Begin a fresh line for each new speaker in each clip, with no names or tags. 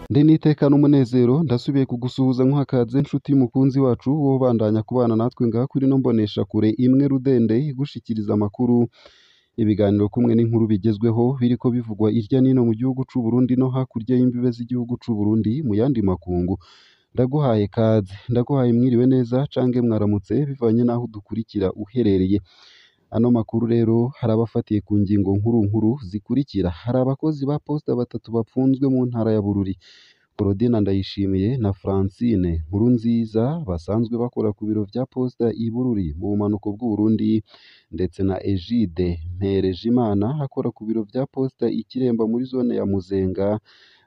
Ndi n'iteka n'umunezero ndasubiye kugusuhuza nkuhakaze nshuti y'umukunzi wacu wowe ubandanya kubana natwe ngaha kuri ino mboneshakure imwe rudende igushikiriza amakuru, ibiganiro kumwe n'inkuru bigezweho biriko bivugwa irya nino mu gihugu c'u Burundi no hakurya y'imbibe z'igihugu c'u Burundi mu yandi makungu. Ndaguhaye kaze, ndaguhaye mwiriwe neza cange mwaramutse bivanye n'aho udukurikira uherereye. Ano makuru rero hari abafatiye ku ngingo nkuru nkuru zikurikira: hari abakozi ba Poste batatu bapfunzwe mu ntara ya Bururi, Claudine Ndayishimiye na Francine Nkurunziza basanzwe bakora ku biro vya Poste i Bururi mu bumanuko bw'Uburundi, ndetse na Egide Mperejimana akora ku biro vya Poste i Kiremba muri zone ya Muzenga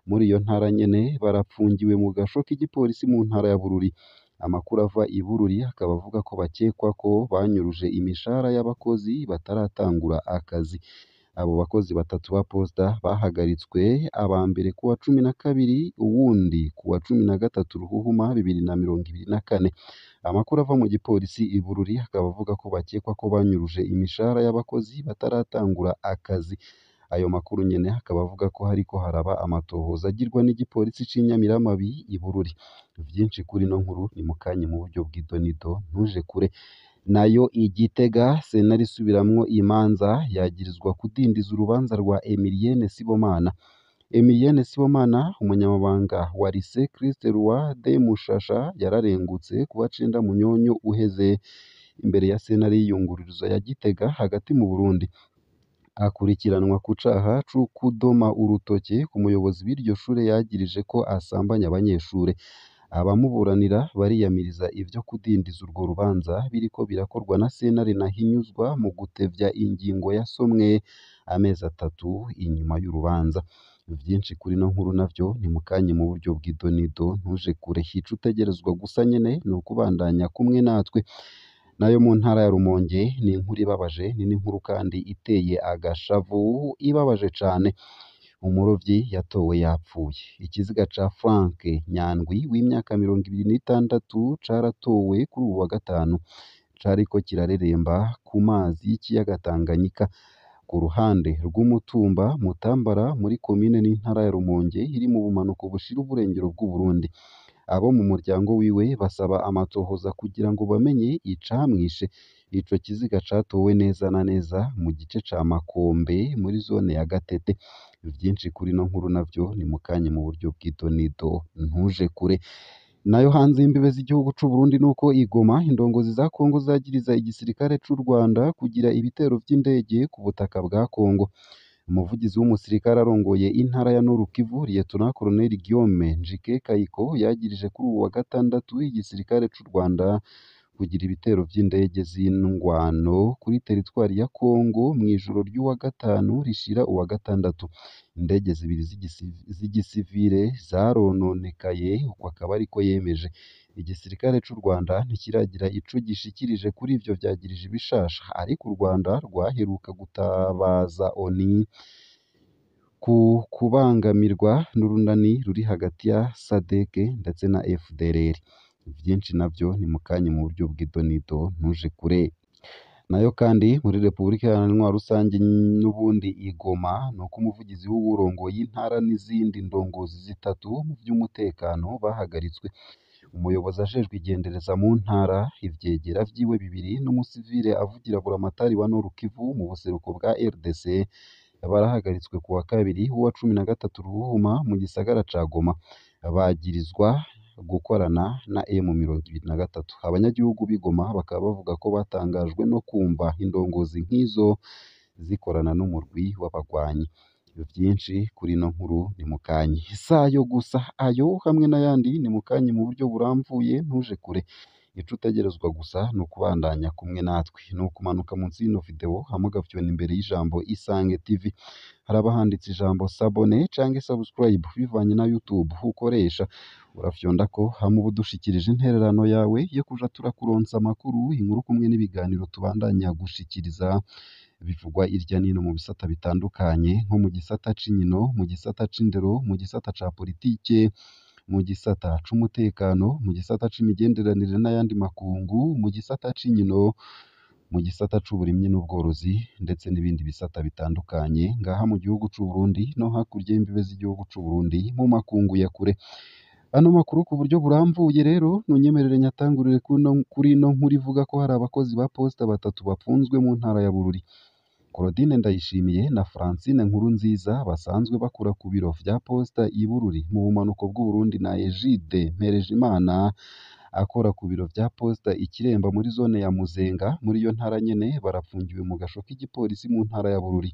muri iyo ntara nyene, barapfungiwe mu gasho k'igipolisi mu ntara ya Bururi. Amakuru ava i Bururi akaba avuga ko bakekwa ko banyuruje imishahara y'abakozi bataratangura akazi. Abo bakozi batatu ba Posta bahagaritswe, aba mbere kuwa 12, uwundi kuwa 13 Ruhuhuma 2024. Amakuru ava mu gipolisi i Bururi akaba avuga ko bakekwa ko banyuruje imishahara y'abakozi bataratangura akazi. Ayo makuru nyene akaba avuga ko hariko haraba amatohoza agirwa n'igipolisi c'Inyamiramabi i Bururi. Vyinshi kuri ino nkuru ni mukanye mu buryo bw'idonido, ntuje kure. Nayo i Gitega sentare isubiramwo imanza yagirizwa kudindiza urubanza rwa Emilienne Sibomana. Emilienne Sibomana, umunyamabanga wa Lycée Christ Roi de Mushasha, yararengutse kuwa 9 Munyonyo uheze imbere ya sentare y'iyungururizo ya Gitega hagati mu Burundi. Akurikiranwa ku caha c'ukudoma urutoke ku muyobozi w'iryo shure yagirije ko asambanya abanyeshure. Abamuburanira bariyamiriza ivyo kudindiza urwo rubanza biriko birakorwa na sentare ntahinyuzwa mu gutevya ingingo yasomwe amezi atatu inyuma y'urubanza. Vyinshi kuri ino nkuru navyo ni mukanye mu buryo bw'idonido, ntuje kure. Ico utegerezwa gusa nyene ni ukubandanya kumwe natwe. Nayo mu ntara ya Rumonge ni inkuru ibabaje, ni n'inkuru kandi iteye agashavu, ibabaje cane. Umurovyi yatowe yapfuye. Ikiziga ca Frank Nyandwi w'imyaka 26 caratowe kuri uwu wa gatanu, cariko kirareremba ku mazi y'ikiyaga Tanganyika ku ruhande rw'umutumba Mutambara muri komine n'intara ya Rumonge iri mu bumanuko bushira uburengero bw'Uburundi. Abo mu muryango wiwe basaba amatohoza kugira ngo bamenye icamwishe. Ico kiziga catowe neza na neza mu gice ca Makombe muri zone ya Gatete. Vyinshi kuri ino nkuru navyo ni mukanye mu buryo bw'idonido, ntuje kure. Nayo hanze y'imbibe z'igihugu c'u Burundi nuko i Goma indongozi za Kongo zagiriza igisirikare c'u Rwanda kugira ibitero vy'indege ku butaka bwa Kongo. Umuvugizi w'umusirikare arongoye intara ya Nord Kivu, Lieutenant Colonel Guillaume Njike Kayiko, yagirije kuri uwu wa gatandatu igisirikare c'u Rwanda kugira ibitero vy'indege z'indwano kuri teritwari ya Kongo mw'ijoro ry'uwa gatanu rishira uwa gatandatu. Indege zibiri z'igisivile zarononekaye, uko akaba ariko yemeje. Igisirikare c'u Rwanda ntikiragira ico gishikirije kuri ivyo vyagirije ibishasha, ariko u Rwanda rwaheruka gutabaza ONU ku kubangamirwa n'urunani ruri hagati ya SADC ndetse na FDLR. Vyinshi navyo ni mukanye mu buryo bw'idonido, ntuje kure. Nayo kandi muri Repubulika Iharanira Intwaro Rusange n'ubundi i Goma nuko umuvugizi w'uwurongoye intara n'izindi ndongozi zitatu mu vy'umutekano bahagaritswe. Umuyobozi ajejwe igendereza mu ntara, ivyegera vyiwe bibiri n'umusivile avugira buramatari wa Nord Kivu mu buseruko bwa RDC barahagaritswe kuwa kabiri w'uwa 13 Ruhuhuma mu gisagara ca Goma, bagirizwa gukorana na M23. Abanyagihugu b'i Goma bakaba bavuga ko batangajwe no kumva indongozi nk'izo zikorana n'umurwi w'abagwanyi. Vyinshi kuri ino nkuru ni mukanye. Sayo gusa, ayo hamwe n'ayandi ni mukanye mu buryo buramvuye, ntuje kure. Ico utegerezwa gusa ni ukubandanya kumwe natwe, ni ukumanuka munsi y'ino video hama ugafyona imbere y'ijambo Isange TV. Haraba handitse ijambo s'abonner canke subscribe bivanye na YouTube ukoresha. Urafyondako hama uba udushikirije intererano yawe yo kuja turakuronsa amakuru, inkuru kumwe n'ibiganiro tubandanya gushikiriza bivugwa irya nino mu bisata bitandukanye, nko mu gisata c'inkino, mu gisata c'indero, mu gisata ca politike, mu gisata c'umutekano, mu gisata c'imigenderanire n'ayandi makungu, mu gisata c'inkino, mu gisata c'uburimyi n'ubworozi ndetse n'ibindi bisata bitandukanye ngaha mu gihugu c'u Burundi no hakurya y'imbibe z'igihugu c'u Burundi mu makungu ya kure. Ano makuru ku buryo burambuye rero nunyemerere nyatangurire kuri ino nkuru ivuga ko hari abakozi ba Posta batatu bafunzwe mu ntara ya Bururi. Claudine Ndayishimiye na Francine Nkurunziza basanzwe bakora ku biro vya Posta i Bururi mu bumanuko bw'Uburundi na Egide Mperejimana akora ku biro vya Posta i Kiremba muri zone ya Muzenga muri iyo ntara nyene barapfungiwe mu gasho k'igipolisi mu ntara ya Bururi.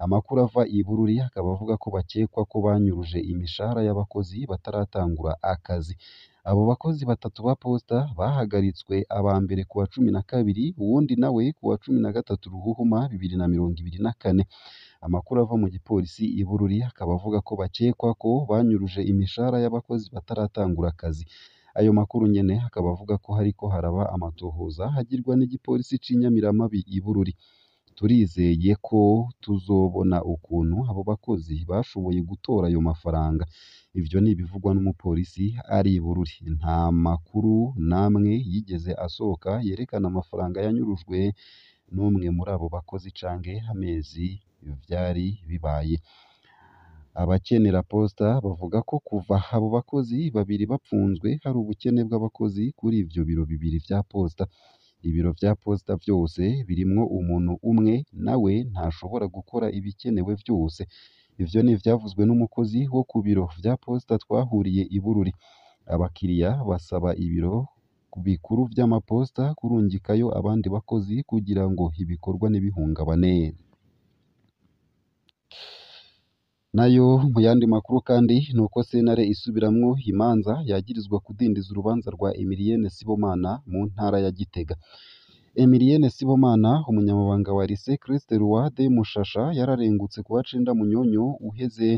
Amakuru ava i Bururi akaba avuga ko bakekwa ko banyuruje imishahara y'abakozi bataratangura akazi. Abo bakozi batatu ba Posta bahagaritswe aba mbere kuwa 12 uwundi nawe kuwa 13 Ruhuhuma 2024. Amakuru ava mu gipolisi i Bururi akaba avuga ko bakekwa ko banyuruje imishahara y'abakozi bataratangura akazi. Ayo makuru nyene akaba avuga ko hariko haraba amatohoza agirwa n'igipolisi c'inyamiramabi i Bururi. Turizeye ko tuzobona ukuntu abo bakozi bashoboye gutora ayo mafaranga. Ivyo ni ibivugwa n'umupolisi ari i Bururi. Nta makuru n'amwe yigeze asohoka yerekana amafaranga yanyurujwe n'umwe muri abo bakozi canke amezi vyari bibaye. Abakenera Posta bavuga ko kuva abo bakozi babiri bapfunzwe hari ubukene bw'abakozi kuri ivyo biro bibiri vya Posta. Ibiro vya Posta vyose birimwo umuntu umwe nawe ntashobora gukora ibikenewe vyose. Ivyo ni ivyavuzwe n'umukozi wo ku biro vya Posta twahuriye i Bururi. Abakiriya basaba ibiro bikuru vy'amaposta kurungikayo abandi bakozi kugira ngo ibikorwa ntibihungabane. Nayo mu yandi makuru kandi nuko sentare isubiramwo imanza yagirizwa kudindiza urubanza rwa Emilienne Sibomana mu ntara ya Gitega. Emilienne Sibomana umunyamabanga wa Lycée Christ Roi de Mushasha yararengutse kuwa cenda Munyonyo uheze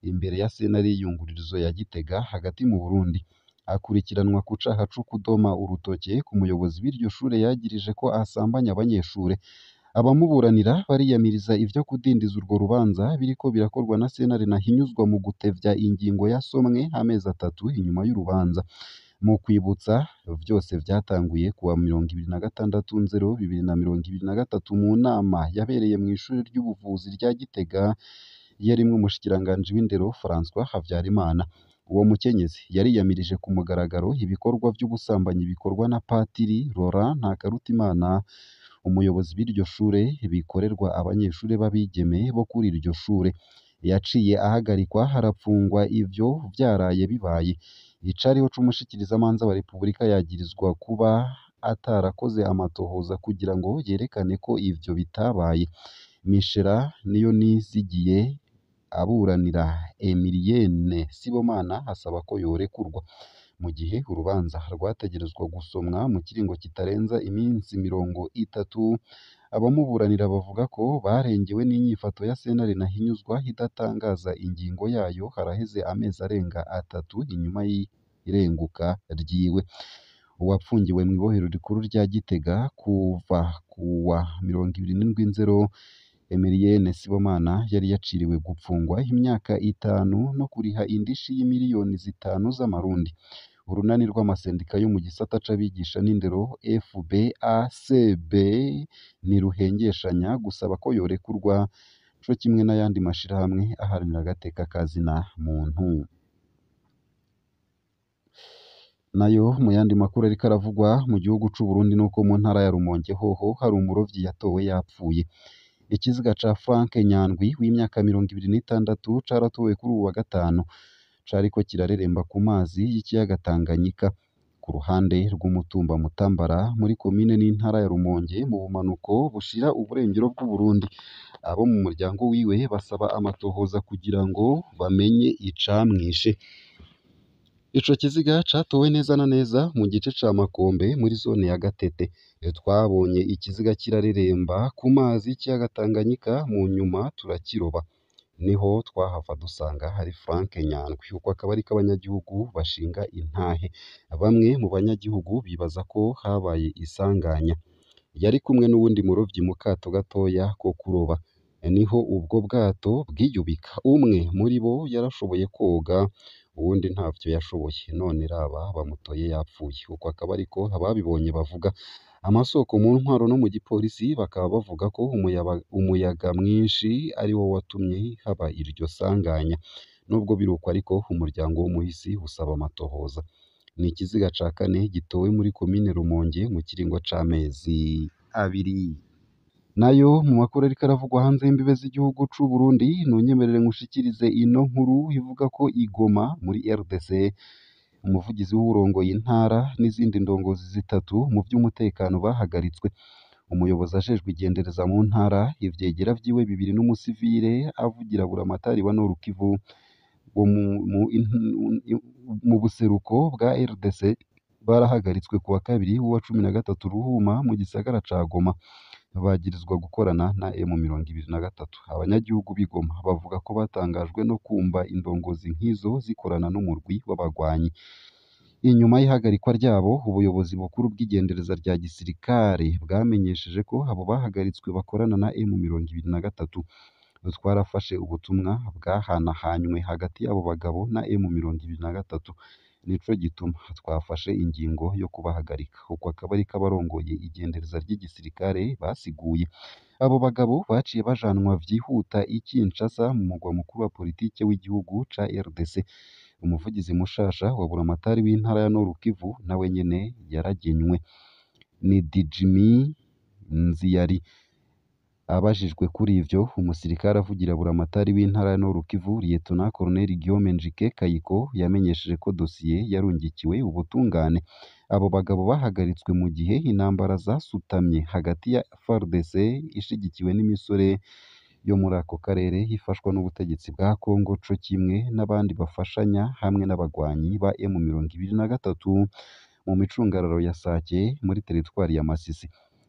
imbere ya sentare y'iyungururizo ya Gitega hagati mu Burundi. Akurikiranwa ku caha co kudoma urutoke ku muyobozi w'iryo shure yagirije ko asambanya abanyeshure. Abamuburanira bariyamiriza ivyo kudindiza urwo rubanza biriko birakorwa na sentare ntahinyuzwa mu gutevya ingingo yasomwe amezi atatu inyuma y'urubanza. Mu kwibutsa vyose vyatanguye kuwa 26 Nzero 2023 mu nama yabereye mw'ishure ry'ubuvuzi rya Gitega yarimwo umushikiranganji w'indero François Havyarimana. Uwo mukenyezi yariyamirije ku mugaragaro ibikorwa vy'ubusambanyi bikorwa na Patiri Laurent Ntakarutimana umuyobozi w'iryo shure bikorerwa abanyeshure b'abigeme bo kuri iryo shure. Yaciye ahagarikwa harapfungwa ivyo vyaraye bibaye. Icariho c'umushikirizamanza wa Repubulika yagirizwa kuba atarakoze amatohoza kugira ngo yerekane ko ivyo bitabaye. Michela Niyonizigiye aburanira Emilienne Sibomana asaba ko yorekurwa. Mu gihe urubanza rwategerezwa gusomwa mu kiringo kitarenza iminsi 30, abamuburanira bavuga ko barengewe n'inyifato ya sentare ntahinyuzwa idatangaza ingingo yayo haraheze amezi arenga atatu inyuma y'irenguka ryiwe. Uwapfungiwe mw'ibohero rikuru rya Gitega kuva kuwa 27 Nzero Emilienne Sibomana yari yaciriwe gupfungwa imyaka 5 no kuriha indishi y'imiliyoni 5 z'amarundi. Urunani rw'amasendika yo mu gisata c'abigisha n'indero FBACB ntiruhengeshanya gusaba ko yorekurwa co kimwe n'ayandi mashirahamwe aharanira agateka ka zina muntu. Nayo mu yandi makuru ariko aravugwa mu gihugu c'u Burundi nuko mu ntara ya Rumonge hoho hari umurovyi yatowe yapfuye. Ikiziga ca Frank Nyandwi w'imyaka 26 caratowe kuri uwu wa gatanu cariko kirareremba ku mazi y'ikiyaga Tanganyika ku ruhande rw'umutumba Mutambara muri komine n'intara ya Rumonge mu bumanuko bushira uburengero bw'Uburundi. Abo mu muryango wiwe basaba amatohoza kugira ngo bamenye icamwishe. Ico kiziga catowe neza na neza mu gice ca Makombe muri zone ya Gatete. Twabonye ikiziga kirareremba ku mazi y'ikiyaga Tanganyika mu nyuma turakiroba. Niho twahava dusanga hari Frank Nyandwi. Uko akaba ariko abanyagihugu bashinga intahe. Bamwe mu banyagihugu bibaza ko habaye isanganya. Yari kumwe n'uwundi murovyi mu kato gatoya ko kuroba. Niho ubwo bwato bwiyubika. Umwe muri bo yarashoboye koga, uwundi ntavyo yashoboye. None raba bamutoye yapfuye. Uko akaba ariko ababibonye bavuga. Amasoko mu ntwaro no mu gipolisi bakaba bavuga ko umuyaga mwinshi ari wo watumye haba iryo sanganya. Nubwo biruko ariko, umuryango w'umuhisi usaba amatohoza. Ni ikiziga ca kane gitowe muri komine Rumonge mu kiringo c'amezi abiri. Nayo mu makuru ariko aravugwa hanze y'imbibe z'igihugu c'u Burundi, nunyemerere nkushikirize ino nkuru ivuga ko i Goma muri RDC umuvugizi w'uwurongoye intara n'izindi ndongozi zitatu mu vy'umutekano bahagaritswe. Umuyobozi ajejwe igendereza mu ntara, ivyegera vyiwe bibiri n'umusivile avugira buramatari wa Nord Kivu wo mu buseruko bwa RDC barahagaritswe kuwa kabiri w'uwa 13 Ruhuma mu gisagara ca Goma, bagirizwa gukorana na M23. Abanyagihugu b'i Goma bavuga ko batangajwe no kumva indongozi nk'izo zikorana n'umurwi w'abagwanyi. Inyuma y'ihagarikwa ryabo, ubuyobozi bukuru bw'igendereza rya gisirikare bwamenyesheje ko abo bahagaritswe bakorana na M23. Twarafashe ubutumwa bwahanahanywe hagati y'abo bagabo na M23, nico gituma twafashe ingingo yo kubahagarika. Uko akaba ariko abarongoye igendereza ry'igisirikare basiguye. Abo bagabo baciye bajanwa vyihuta i Kinshasa mu mugwa mukuru wa politike w'igihugu ca RDC. Umuvugizi mushasha wa buramatari w'intara ya Nord Kivu nawe nyene yaragenywe, ni Dijimi Nziyari. Abajijwe kuri ivyo, umusirikare avugira buramatari w'intara ya Nord Kivu, Lieutenant Colonel Guillaume Njike Kayiko, yamenyesheje ko dosiye yarungikiwe ubutungane. Abo bagabo bahagaritswe mu gihe intambara zasutamye hagati ya FARDC ishigikiwe n'imisore yo muri ako karere ifashwa n'ubutegetsi bwa Congo co kimwe n'abandi bafashanya hamwe n'abagwanyi ba M23 mu micungararo ya Sake muri teritwari ya Masisi.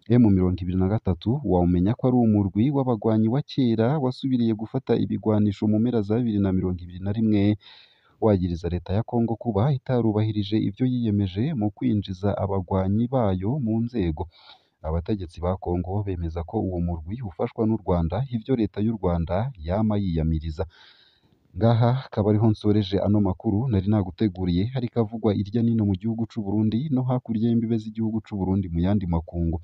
M23 wawumenya ko ari umurwi w'abagwanyi wa kera wasubiriye gufata ibigwanisho mu mpera za 2021, wagiriza leta ya Congo kuba itarubahirije ivyo yiyemeje mu kwinjiza abagwanyi bayo mu nzego. Abategetsi ba Congo bemeza ko uwo murwi ufashwa n'u Rwanda, ivyo leta y'u Rwanda yama yiyamiriza. Ngaha akaba ariho nsoreje ano makuru nari naguteguriye, ariko avugwa irya nino mu gihugu c'u Burundi no hakurya y'imbibe z'igihugu c'u Burundi mu yandi makungu.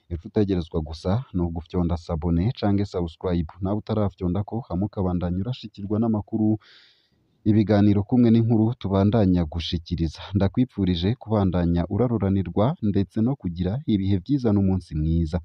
Ico utegerezwa gusa ni ugufyonda sabone canke subscribe, nawe utarafyondako hamwe ukabandanya urashikirwa n'amakuru, ibiganiro kumwe n'inkuru tubandanya gushikiriza. Ndakwipfurije kubandanya uraroranirwa ndetse no kugira ibihe vyiza n'umunsi mwiza.